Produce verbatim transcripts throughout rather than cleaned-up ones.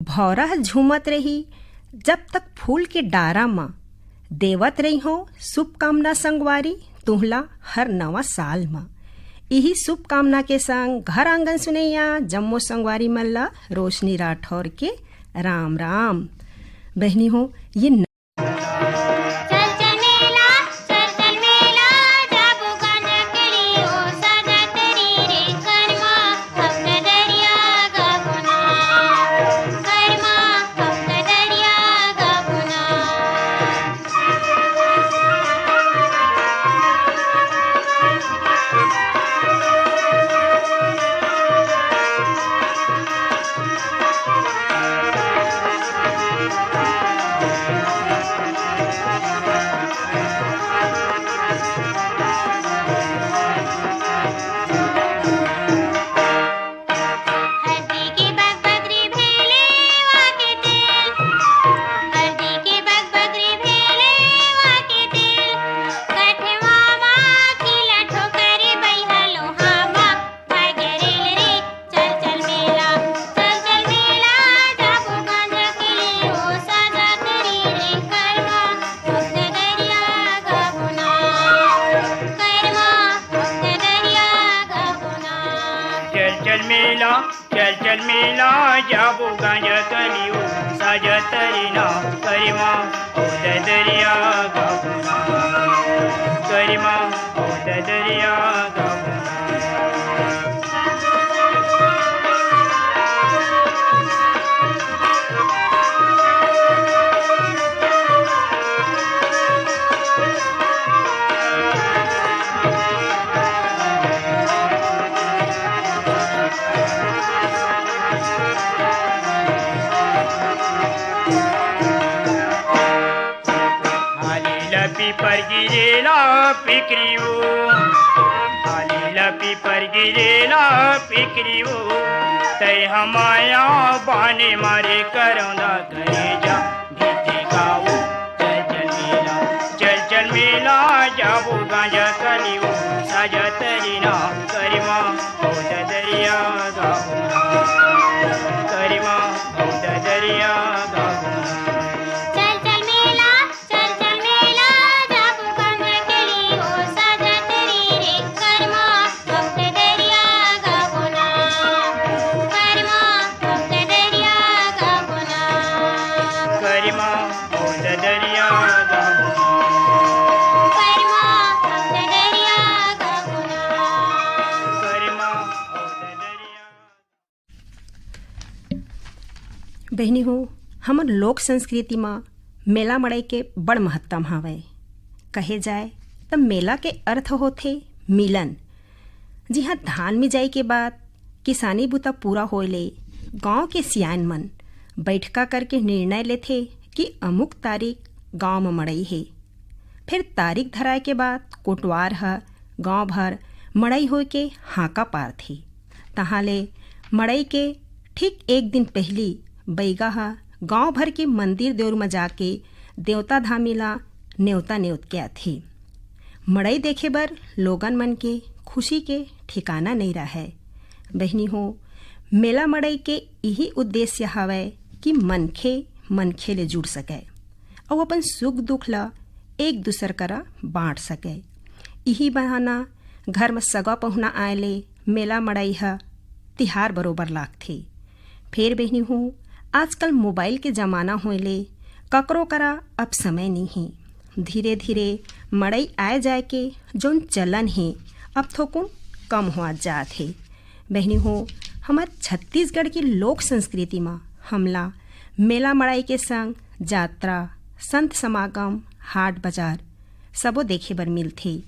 भौरा ह झूमत रही, जब तक फूल के डारा म। देवत रहिहों शुभकामना संगवारी, तुहला हर नवा साल म। इही शुभकामना के संग घर आंगन सुनैया जम्मो संगवारी मन ला रोशनी राठौर के राम राम। बहिनी हो, ये न- चल चल मेला, चल चल मेला, जाबो गांजा कली ओ साजा तरी रे करमा, भक्त दरिया गाबो ना, करमा, भक्त दरिया गाबो ना। हरदी के बगबगरी भेले वाके तेल, हरदी के बगबगरी भेले वाके तेल, कठवा मा खिला ठोकरी बइहा लोहा मा भागे रेल रे। चल चल मेला, चल चल मेला, जाबो गांजा कली ओ साजा तरी रे करमा, भक्त दरिया गाबो ना, करमा, भक्त दरिया गाबो ना। चल चल मेला, चल चल मेला, जाबो गांजा कली ओ साजा तरी ना करमा, ओ ददरिया गाबो ना, करमा, ओ ददरिया गाबो ना। हाली ला पीपर गिरे ला पिकरियो, हाली ला पीपर गिरे ला पिकरियो, तै हमाया बाने मारे करौंदा करे जा भीते गाओ। चल चल मेला, चल चल मेला, जाबो गांजा कलियो, साजा तरीना करिमा, ओ ददरिया गाओ ना, करिमा, ओ ददरिया गाओ ना। चल चल मेला, चल चल मेला, जाबो गांजा कलियो, साजा तरी रे करिमा, भक्त दरिया गाओ ना, करिमा, भक्त दरिया गाओ ना। करिमा, भक्त दरिया गाओ ना। करिमा, भक्त दरिया गाओ ना। करिमा, भक्त दरिया। बहिनी हो, हमर लोक संस्कृति म मेला मड़ई के बड़ महत्तम हावय। कहे जाय त मेला के अर्थ होथे मिलन। जिहां धान मिंजाई के बाद किसानी बुता पूरा होय ले गांव के सियान मन बइठका करके निर्णय लेथे कि अमुक तारीख गांव म मड़ई हे। फेर तारीख धराय के बाद कोटवार ह गांव भर मड़ई होय के हांका पारथे। तहां ले मड़ई के ठीक एक दिन पहिली बइगा ह गांव भर के मंदिर देउर म जाके देवता धामी ला नेवता नेवत के आथे। मड़ई देखे बर लोगन मन के खुशी के ठिकाना नइ राहय। बहिनी हो, मेला मड़ई के इही उद्देश्य हवय कि मनखे मनखे ले जुड़ सकय अउ अपन सुख दुख ल एक दूसर करा बांट सकय। इही बहाना घर म सगा पहुना आए ले मेला मड़ई ह तिहार बरोबर लागथे। फेर बहिनी हो, आजकल मोबाइल के जमाना होए ले ककरो करा अब समय नइ हे। धीरे धीरे मड़ई आए जाए के जौन चलन हे, अब थोकुन कम होवत जात हे। बहिनी हो, हमर छत्तीसगढ़ के लोक संस्कृति म हमला मेला मड़ई के संग जात्रा, संत समागम, हाट बाजार सबो देखे बर मिलथे,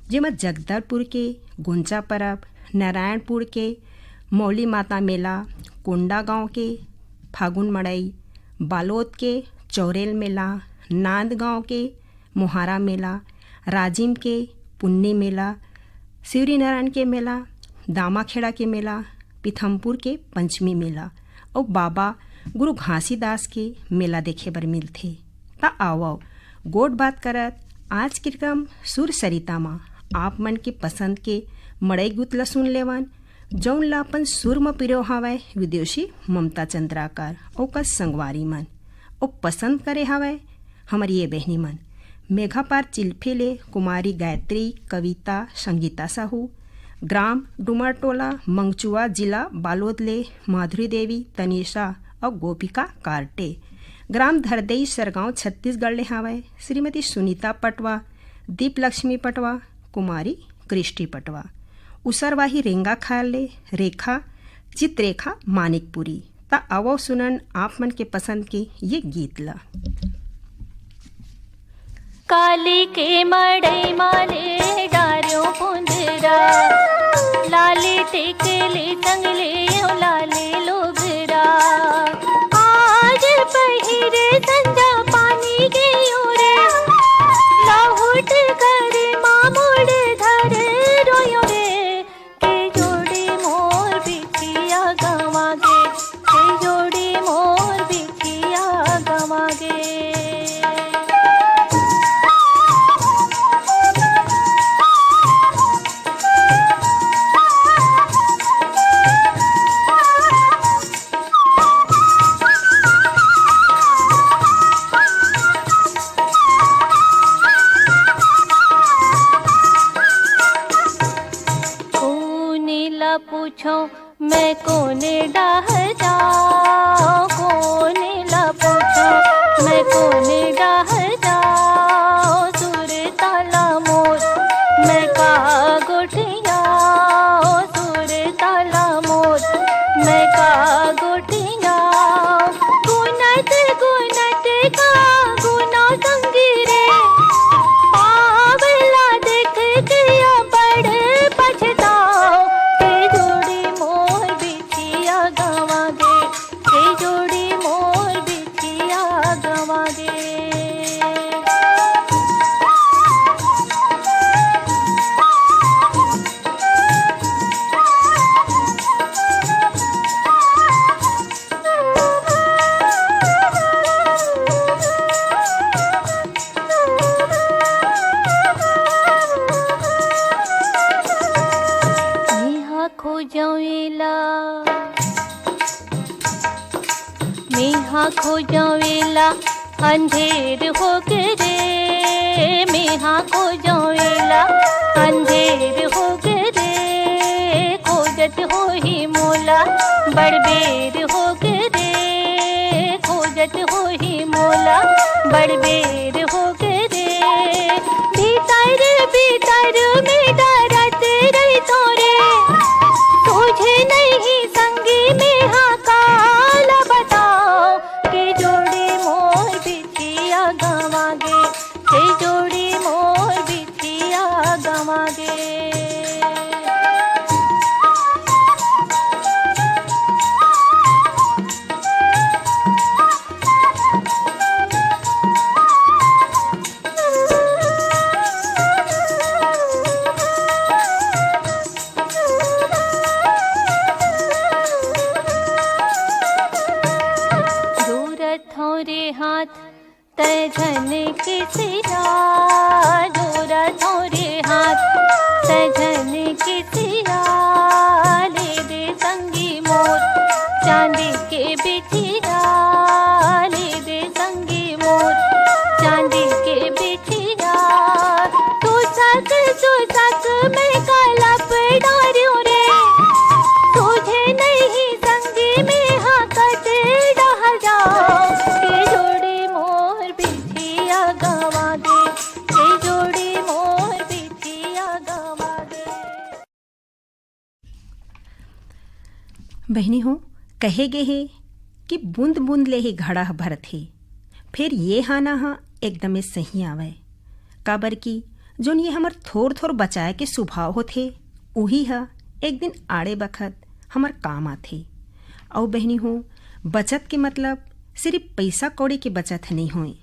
जेमा जगदलपुर के गुंजा परब, नारायणपुर के मौली माता मेला, कोंडागांव के फागुन मड़ई, बालोद के चौरेल मेला, नांदगांव के मोहारा मेला, राजिम के पुन्नी मेला, शिवरीनारायण के मेला, दामाखेड़ा के मेला, पीथमपुर के पंचमी मेला अउ बाबा गुरु घासीदास के मेला देखे बर मिलथे। त आवव, गोठ बात करत आज के कार्यक्रम सुर सरिता म आप मन के पसंद के मड़ई गीत ल सुन लेवन। जौन ला अपन सुर म पिरो हावय विदुषी ममता चंद्राकर, ओकर संगवारी मन, अउ पसंद करे हावय हमर ये बहिनी मन। मेघापार चिल्फी ले कुमारी गायत्री, कविता, संगीता साहू, ग्राम डुमरटोला, मंगचुआ, जिला बालोद ले माधुरी देवी, तनिषा अउ गोपिका कार्टे, ग्राम धरदेई, सरगांव, छत्तीसगढ़ ले हावय श्रीमती सुनीता पटवा, दीप लक्ष्मी पटवा, कुमारी क्रिस्टी पटवा। उसरवाही रेंगा खाल ले रेखा, चित्रेखा मानिकपुरी। त आवो सुनन आप मन के पसंद के ये गीत ला। काली के मड़ई माले डारियों पुंदरा, लाली टिकली संगली लाली लुगरा। आज पहिरे संजा पानी गयो रे, लहुट कर मामुड़ धर रोयो रे। के जोड़ी मोर बिछिया गवा गे, के जोड़ी मोर बिछिया गवा गे। कोने ला पूछो मैं कोने डाह जाओ, कोने ला पूछो मैं कोने डाह जाओ। सुर ताला मोर मैं का गोठियाओ, सुर ताला मोर मैं का गोठियाओ। गुनत गुनत का गुना संगी रे, पावला देख के बड़ पछताओ। के जोड़ी मोर बिछिया गवा गे, के जोड़ी मोर बिछिया गवा गे। मेहा खोजवेला, मेहा खोजवेला, अंधेर हो गे रे। मेहा खोजवेला, अंधेर हो गे रे। खोजत होही मोला, बड़बेर हो गे रे। खोजत होही मोला, बड़बेर हो गे रे। भीतर भीतर में डरत रहिथों रे, तुझे नहीं संगी मेहा काला बताओ। के जोड़ी मोर बिछिया गवा गे, के जोड़ी मोर बिछिया गवा गे। जोरत हौं रे हाथ तै झन किसिया, जोरत हौं रे हाथ तै झन किसिया। ले दे संगी मोर चांदी के बिछिया, ले दे संगी मोर चांदी के बिछिया। तू सक, तू सक मैं कलप डारियों रे, तुझे नहीं संगी मेहा कत डह जाओ। के जोड़ी मोर बिछिया गवा गे, के जोड़ी मोर बिछिया गवा गे। बहिनी हो, कहे गे हे कि बूंद बूंद ले ही घड़ा ह भरत हे। फेर ये हाना ह एकदमे सही आवय, काबर कि जोन ये हमर थोर थोर बचाए के सुभाव होथे, उही ह एक दिन आड़े बखत हमर काम आथे। अउ बहिनी हो, बचत के मतलब सिरिफ पइसा कौड़ी के बचत ह नइ होय,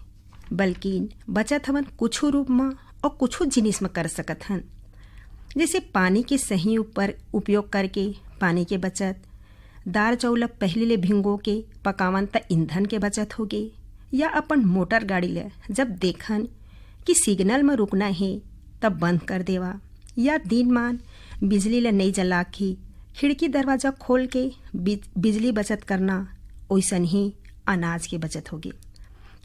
बल्कि बचत हमन कुछु रूप म अउ कुछु जिनिस म कर सकत हन। जइसे पानी के सही उपर उपयोग करके पानी के बचत, दार चाउर ल पहिली ले भिंगो के पकावन त ईंधन के बचत होगे, या अपन मोटर गाड़ी ल जब देखन कि सिग्नल म रुकना हे तब बंद कर देवा, या दिनमान बिजली ल नइ जलाके खिड़की दरवाजा खोल के बिज-, बिजली बचत करना, ओइसन ही अनाज के बचत होगे।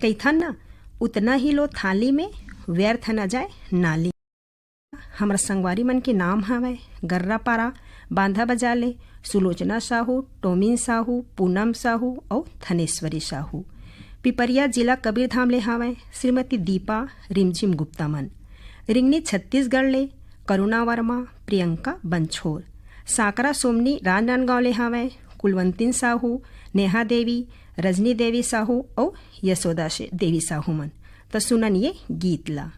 कहिथन ना, उतना ही लो थाली में, व्यर्थ न जाए नाली। हमर संगवारी मन के नाम हवय गर्रापारा बांधा बजार ले सुलोचना साहू, टोमिन साहू, पूनम साहू अउ धनेश्वरी साहू। पिपरिया जिला कबीरधाम ले हवय श्रीमती दीपा रिमझिम गुप्ता मन। रिंगनी छत्तीसगढ़ ले करुणा वर्मा, प्रियंका बंछोर। सांकरा सोमनी राजनांदगांव ले हवय कुलवंतिन साहू, नेहा देवी, रजनी देवी साहू अउ यशोदा शे-, देवी साहू मन। त सुनन ये गीत ला।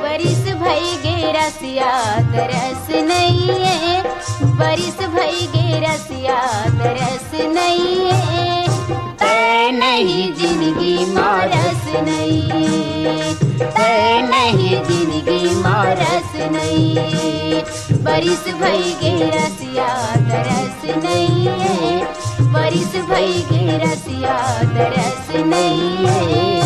बरिस भई गे रसिया तरस नइये, बरिस भई गे रसिया तरस नइये, तै नहीं जिनगी मा रस नइये, तै नहीं जिनगी मा रस नइये। बरिस भई गे रसिया तरस नइये, बरिस भई गे रसिया तरस नइये,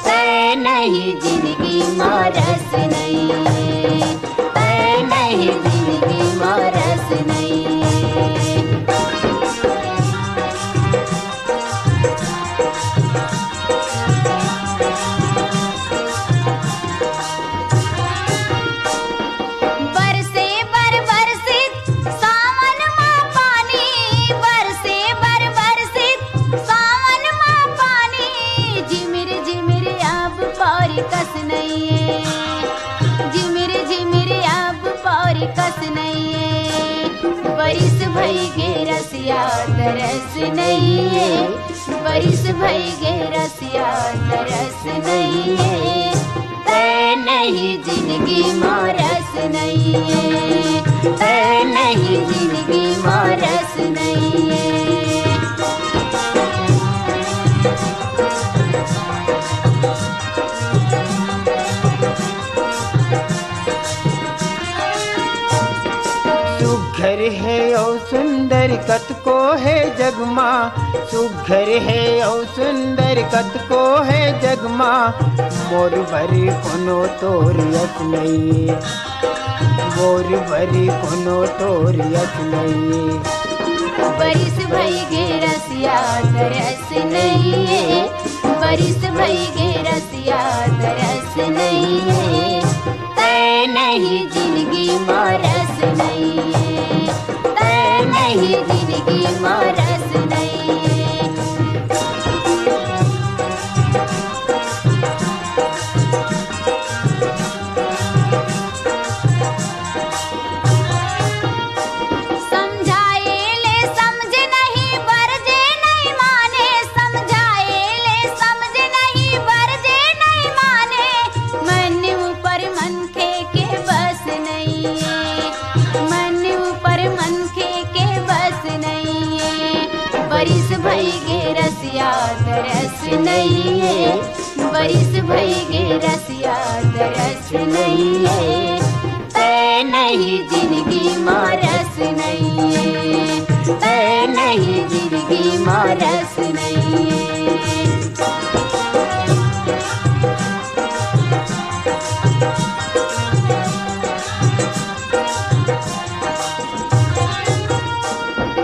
तै नहीं जिनगी मा रस नइये, तै नहीं जिनगी मा रस नइये। बरसे बर बरसित सावन मा पानी, बरसे बर बरसित सावन मा पानी, झिमिर झिमिर अब पौरी कस नइये, झिमिर झिमिर अब पौरी कस नइये। बरिस भई गे रसिया तरस नइये, बरिस भई गे रसिया तरस नइये, तै नहीं जिनगी मा रस नइये, तै नहीं जिनगी मा रस नइये। सुघर हे अउ सुंदर कतको हे जग मा, सुघर हे अउ सुंदर कतको हे जग मा, मोर बर कोनो तोर यस नइये, मोर बर कोनो तोर यस नइये। बरिस भई गे रसिया तरस नइये, बरिस भई गे रसिया तरस नइये, तै नहीं जिनगी मा रस नइये, तै नहीं जिनगी मा रस नइये। समझाए ले समझ नहीं बरजे नहीं माने, समझाए ले समझ नहीं बरजे नहीं माने, मन ऊपर मनखे के बस नइये, मन ऊपर मनखे के बस नइये। बरिस भई गे रसिया तरस नइये, बरिस भई गे रसिया तरस नइये, तै नहीं जिनगी मा रस नइये, तै नहीं जिनगी मा रस नइये।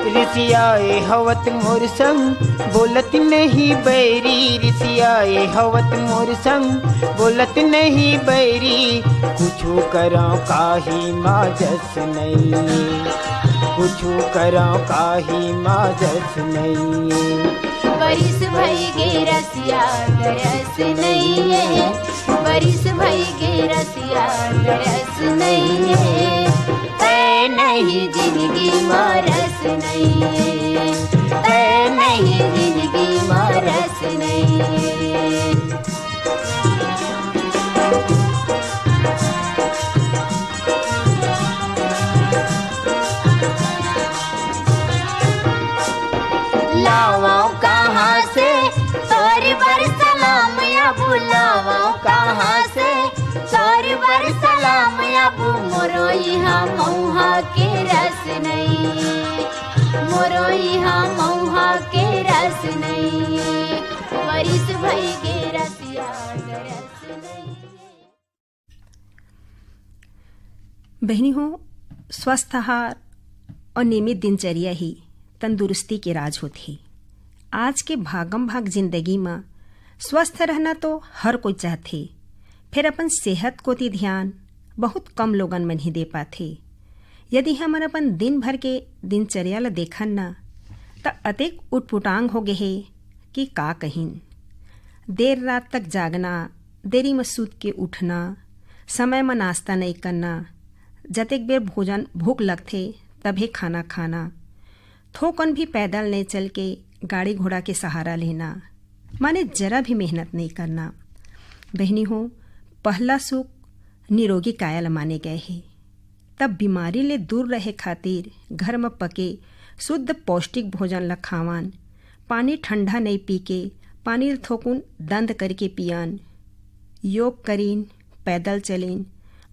रिसियाए हवत मोर संग बोलत नहीं बैरी, रिसियाए हवत मोर संग बोलत नहीं बैरी, कुछु करौं काही मा जस नइये, कुछु करौं काही मा जस नइये। बरिस भई गे रसिया तरस नइये, बरिस भई गे रसिया तरस नइये, तै नहीं जिनगी मा रस नइये, तै नहीं जिनगी मा रस नइये। लावौं कहाँ से तोर बर सलाम, अब लावौं कहाँ से तोर बर सलाम, अब मोरो इहाँ महुआ के रस नइये, मोर रोई हा मऊहा के रस नइये, बरिस भई गे रसिया के रस नइये। बहिनी हो, स्वस्थ आहार अउ नियमित दिनचर्या ही तंदुरुस्ती के राज होथे। आज के भागम भाग जिंदगी म स्वस्थ रहना तो हर कोई चाहथे, फेर अपन सेहत कोति ध्यान बहुत कम लोगन मन ही दे पाथे। यदि हमन अपन दिन भर के दिनचर्या ल देखन न, त अतेक उटपुटांग हो गे हे कि का कहिन। देर रात तक जागना, देरी म सूत के उठना, समय म नाश्ता नइ करना, जतेक बेर भोजन भूख लगथे, तभे खाना खाना, थोकन भी पैदल नइ चल के गाड़ी घोड़ा के सहारा लेना, माने जरा भी मेहनत नइ करना। बहिनी हो, पहला सुख निरोगी काया ल माने गए हे। तब बीमारी ले दूर रहे खातिर घर म पके शुद्ध पौष्टिक भोजन ल खावन, पानी ठंडा नइ पी के पानी ल थोकुन दंद करके पियन, योग करिन, पैदल चलिन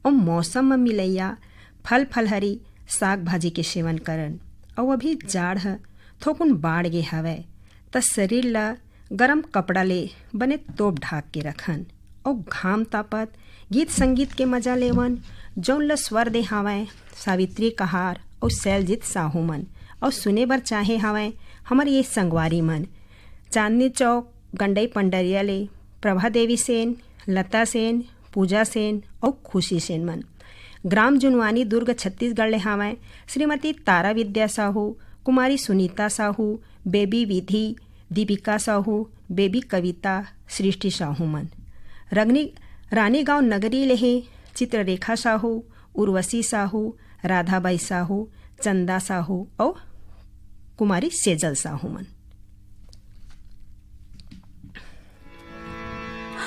अउ मौसम म मिलइया फल फलहरी, साग भाजी के सेवन करन। अउ अभी जाड़ ह थोकुन बाढ़ गे हवय, त शरीर ल गरम कपड़ा ले बने तोप ढाक के रखन अउ घाम तापत गीत संगीत के मजा लेवन, जौन ल स्वर दे हावय सावित्री कहार अउ शैलजीत साहू मन। अउ सुने बर चाहे हावय हमर ये संगवारी मन, चांदनी चौक गंडई पंडरिया ले प्रभा देवी सेन, लता सेन, पूजा सेन अउ खुशी सेन मन। ग्राम जुनवानी दुर्ग छत्तीसगढ़ ले हावय श्रीमती तारा विद्या साहू, कुमारी सुनीता साहू, बेबी विधि, दीपिका साहू, बेबी कविता, सृष्टि साहू मन। रगनी रानीगांव नगरी ले हे चित्ररेखा साहू, उर्वशी साहू, राधाबाई साहू, चंदा साहू अउ कुमारी सेजल साहू मन।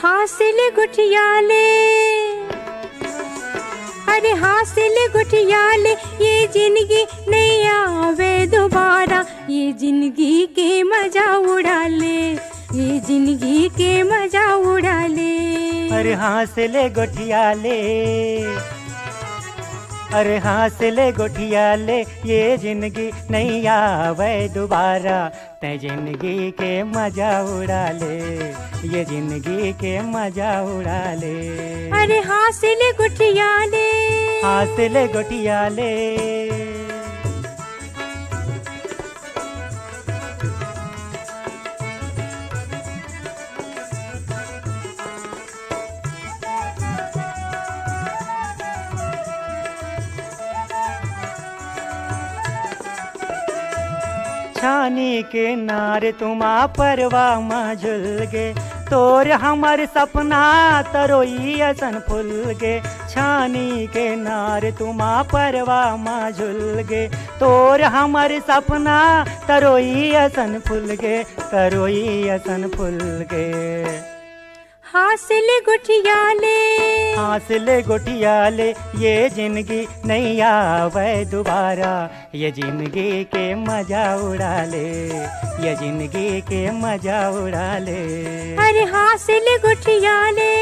हासिल गुठिया ले, अरे हासिल गुठिया ले, ये जिंदगी नहीं आवे दोबारा, ये जिंदगी के मजा उड़ा ले, ये जिंदगी के मजा उड़ा ले। अरे हासिल गुठिया ले, अरे हासिल गुठिया ले, ये जिंदगी नहीं आवे दोबारा, तै जिंदगी के मजा उड़ा ले, ये जिंदगी के मजा उड़ा ले। अरे हासिल गुठिया ले, हासिल गुठिया ले। छानी के नार तुमा परवा म झुल गे, तोर हमर सपना तरोई असन फुल गे। छानी के नार तुमा परवा म झुल गे, तोर हमर सपना तरोई असन फुल गे, तरोई असन फुल गे। हासिल गुठिया ले, हासिल गुठिया ले, ये जिंदगी नहीं आवे दोबारा, ये जिंदगी के मजा उड़ा ले, ये जिंदगी के मजा उड़ा ले। अरे हासिल गुठिया ले।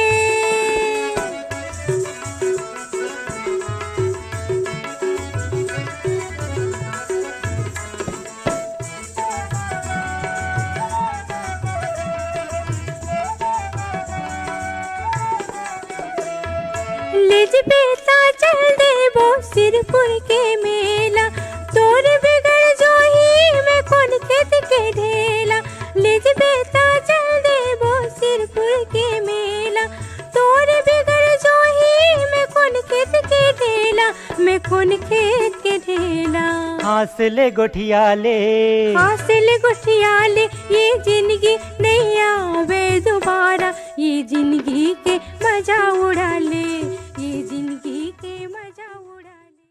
लेजबे ता चल देबो सिरपुर के मेला, तोर बिगर जोही में कोन खेत के ढेला। लेजबे ता चल देबो सिरपुर के मेला, तोर बिगर जोही में कोन खेत के ढेला, में कोन खेत के ढेला। हासिल गुठिया ले, हासिल गुठिया ले, ये जिंदगी नहीं आवे दोबारा, ये जिंदगी के मजा उड़ा ले, ये जिंदगी के मजा उड़ा ले।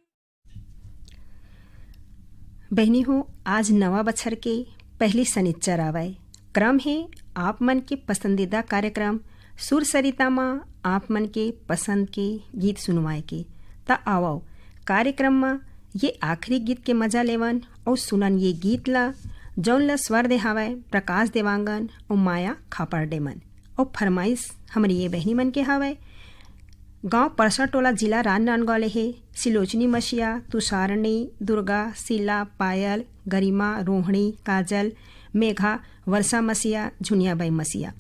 बहिनी हो, आज नवा बछर के पहली सनिच्चर आवय। क्रम हे आप मन के पसंदीदा कार्यक्रम सुर सरिता म आप मन के पसंद के गीत सुनवाए के। त आवव, कार्यक्रम म ये आखिरी गीत के मजा लेवन अउ सुनन ये गीत ल, जौन ल स्वर दे हावय प्रकाश देवांगन अउ माया खापर्डे मन। अउ फरमाइश हमर ये बहिनी मन के हावय, गांव परसर टोला, जिला राजनांदगांव ले हे। सिलोचनी मसिया, तुषारणी, दुर्गा, शीला, पायल, गरिमा, रोहिणी, काजल, मेघा, वर्षा मसिया, झुनियाबाई मसिया।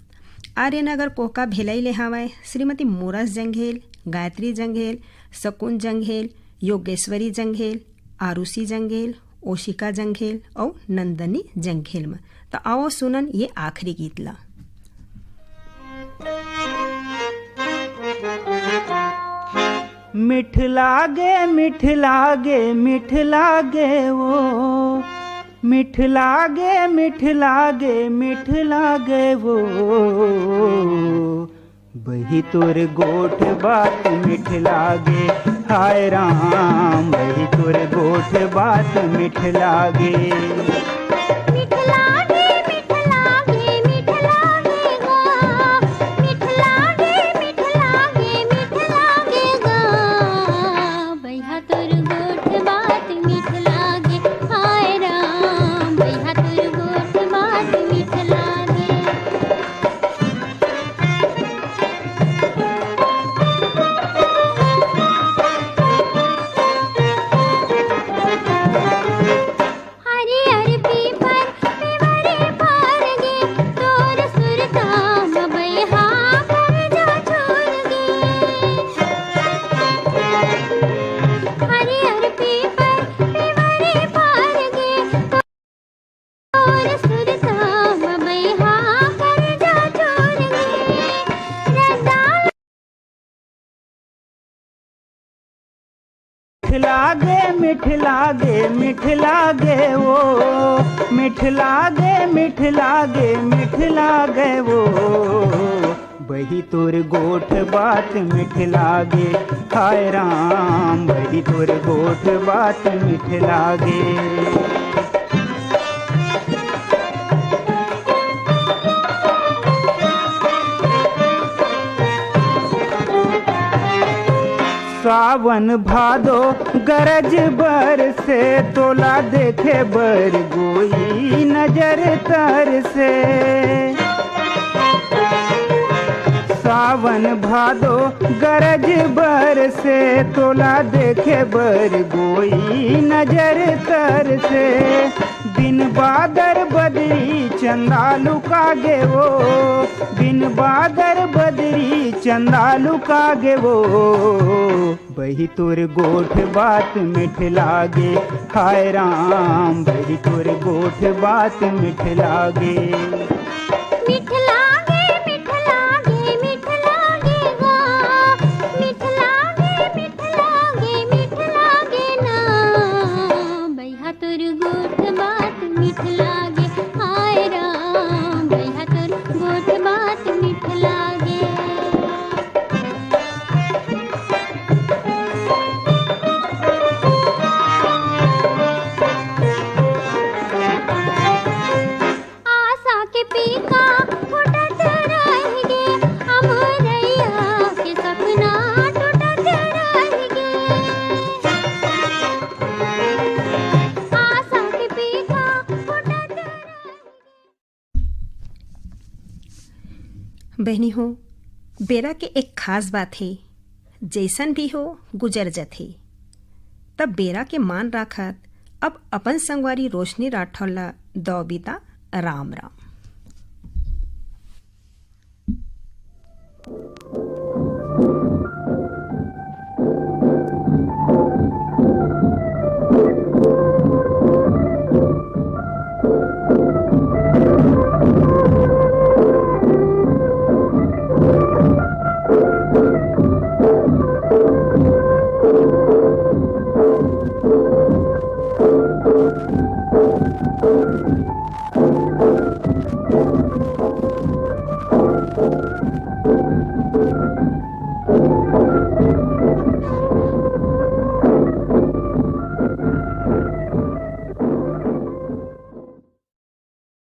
आर्यनगर कोहका भेलई ले हावय श्रीमती मोरस जंघेल, गायत्री जंघेल, शकुन जंघेल, योगेश्वरी जंघेल, आरुषि जंघेल, ओशिका जंघेल अउ नंदनी जंघेल म। त आओ सुनन ये आखिरी गीत ला। मिठ लागे, मिठ लागे, मिठ लागे वो, मिठ लागे, मिठ लागे, मिठ लागे वो। बही तोर गोठ बात मिठ लागे, हाय राम, बही तोर गोठ बात मिठ लागे। मिठ लागे, मिठ लागे, मिठ लागे गा। मिठ लागे, मिठ लागे, मिठ लागे गा। बइहा तोर गोठ बात मिठ लागे, हाय राम, बइहा तोर गोठ बात मिठ लागे। हरियर पीपर पीवरे पार गे, तोर सुरता म बइहा करजा छोर गे। हरियर पीपर पीवरे पार गे, तोर सुरता म बइहा करजा छोर गे। रद्दा मिठ लागे, मिठ लागे, मिठ लागे वो, मिठ लागे, मिठ लागे, मिठ लागे वो। बही तोर गोठ बात मिठ लागे, हाय राम, बही तोर गोठ बात मिठ लागे। सावन भादो गरज बरसे, तोला देखे बर गोई नजर तरसे। सावन भादो गरज बरसे, तोला देखे बर गोई नजर तरसे। बिन बादर बदरी चंदा लुका गे वो, बिन बादर बदरी चंदा लुका गे वो। बही तोर गोठ बात मिठ लागे, हाय राम, बही तोर गोठ बात मिठ लागे। मिठ लागे, मिठ लागे, मिठ लागे गा। मिठ लागे, मिठ लागे, मिठ लागे ना। बइहा तोर गोठ बात मिठ लागे, हाय राम, बइहा तोर गोठ बात मिठ लागे। आशा के पीका फुटत रह गे, अमरैया के सपना टूटत रह गे। आशा के पीका फुटत रह गे। बहनी हो, बेरा के एक खास बात हे, जैसन भी हो, गुजर जथे। तब बेरा के मान राखत अब अपन संगवारी रोशनी राठौर ला दव बिदा राम राम।